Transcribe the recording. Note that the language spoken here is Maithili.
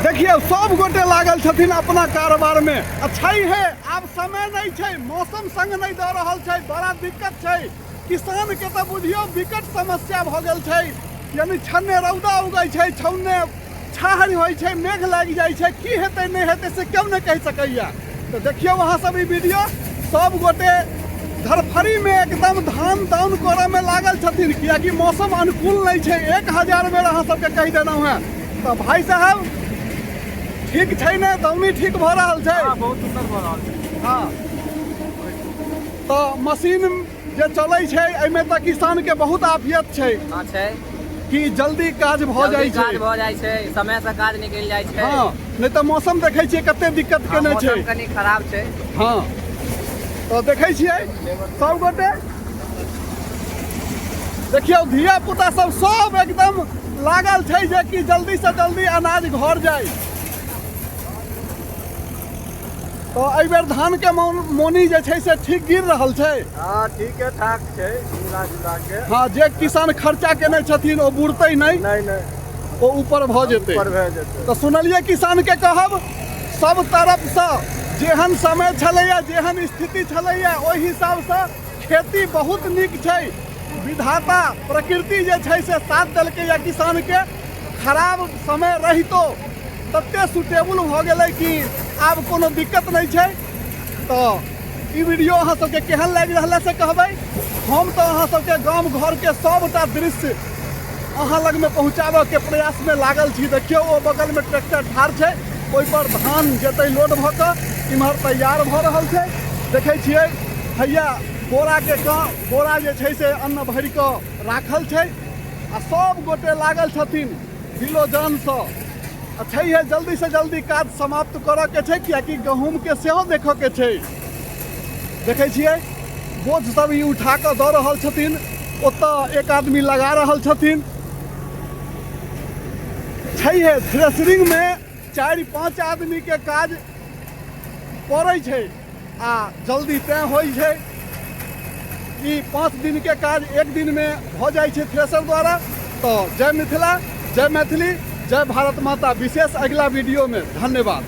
देखियौ सब गोटे लागल छथिन अपना कारोबारमे। आ छै हे, आब समय नहि छै, मौसम संग नहि दऽ रहल छै, बड़ा दिक्कत छै किसानके। तऽ बुझियौ विकट समस्या भऽ गेल छै। यानी छन्ने रौदा उगै छै, छन्ने छाहरि होइ छै, मेघ लागि जाइ छै। की हेतै नहि हेतै से केओ नहि कहि सकैया। तऽ देखियौ अहाँ सब ई वीडियो, सब गोटे धरफड़ीमे एकदम धान दाउन करऽमे लागल छथिन, कियाकि मौसम अनुकूल नहि छै। 1000 बेर अहाँ सबके कहि देलहुँ हेँ। तऽ भाई साहब, ठीक छै ने? दौनी ठीक भऽ रहल छै? हाँ, बहुत सुंदर भऽ रहल छै। हँ, तऽ मशीन जे चलै छै एहिमे तऽ किसानके बहुत आफियत छै। हाँ, छै। कि जल्दी काज भऽ जल्दी जाइ काज छै, भऽ जाइ छै, समय से काज निकलि जाइ छै। हँ, नहि तऽ मौसम देखै छियै कते दिक्कत हाँ, केने छै। मौसम कनि खराब छै। हँ, तऽ देखै छियै सब गोटे, देखियौ धिया पुता सब सब एकदम लागल छै जे कि जल्दी से जल्दी अनाज घर जाय। तऽ एहि बेर धान के मौनी जे छै से ठीक गिर रहल छै? हाँ, ठीके ठाक छै मिला जुला के। हँ, जे किसान खर्चा केने छथिन ओ बुरतै नहि? नहि नहि, ओ ऊपर भऽ जेतै। ऊपर भए जेतै। तऽ सुनलियै किसान के कहब, सब तरफसँ जेहन समय छलैया, जेहन स्थिति छलैया, ओहि हिसाबसँ खेती बहुत नीक छै। विधाता प्रकृति जे छै से साथ देलकैया किसानके। खराब समय रहितो तते सुटेबल भऽ गेलै कि आब कोनो दिक्कत नहि छै। तऽ ई वीडियो अहाँ सबके केहन लागि रहल है से कहबै। हम तऽ अहाँ सबके गाम घरके सबटा दृश्य अहाँ लगमे पहुँचाबऽके प्रयासमे लागल छी। देखियौ, ओ बगलमे ट्रैक्टर ठाढ़ छै, ओहिपर धान जेतै लोड भऽ कऽ, इम्हर तैयार भऽ रहल छै। देखै छियै, हैया बोराके बोरा जे छै से अन्न भरि कऽ राखल छै आ सब गोटे लागल छथिन दिलो जानसँ। आ छैहे, जल्दीसँ जल्दी काज समाप्त करऽके छै, कियाकि गहूँमके सेहो देखऽके छै। देखै छियै, बोझ सब ई उठा कऽ दऽ रहल छथिन, ओतऽ एक आदमी लगा रहल छथिन। छैहे, थ्रेसरिंगमे 4-5 आदमीके काज पड़ै छै आ जल्दी तैँ होइ छै। ई 5 दिनके काज एक दिनमे भऽ जाइ छै थ्रेसर द्वारा। तऽ जय मिथिला, जय मैथिली, जय भारत माता। विशेष अगिला वीडियोमे, धन्यवाद।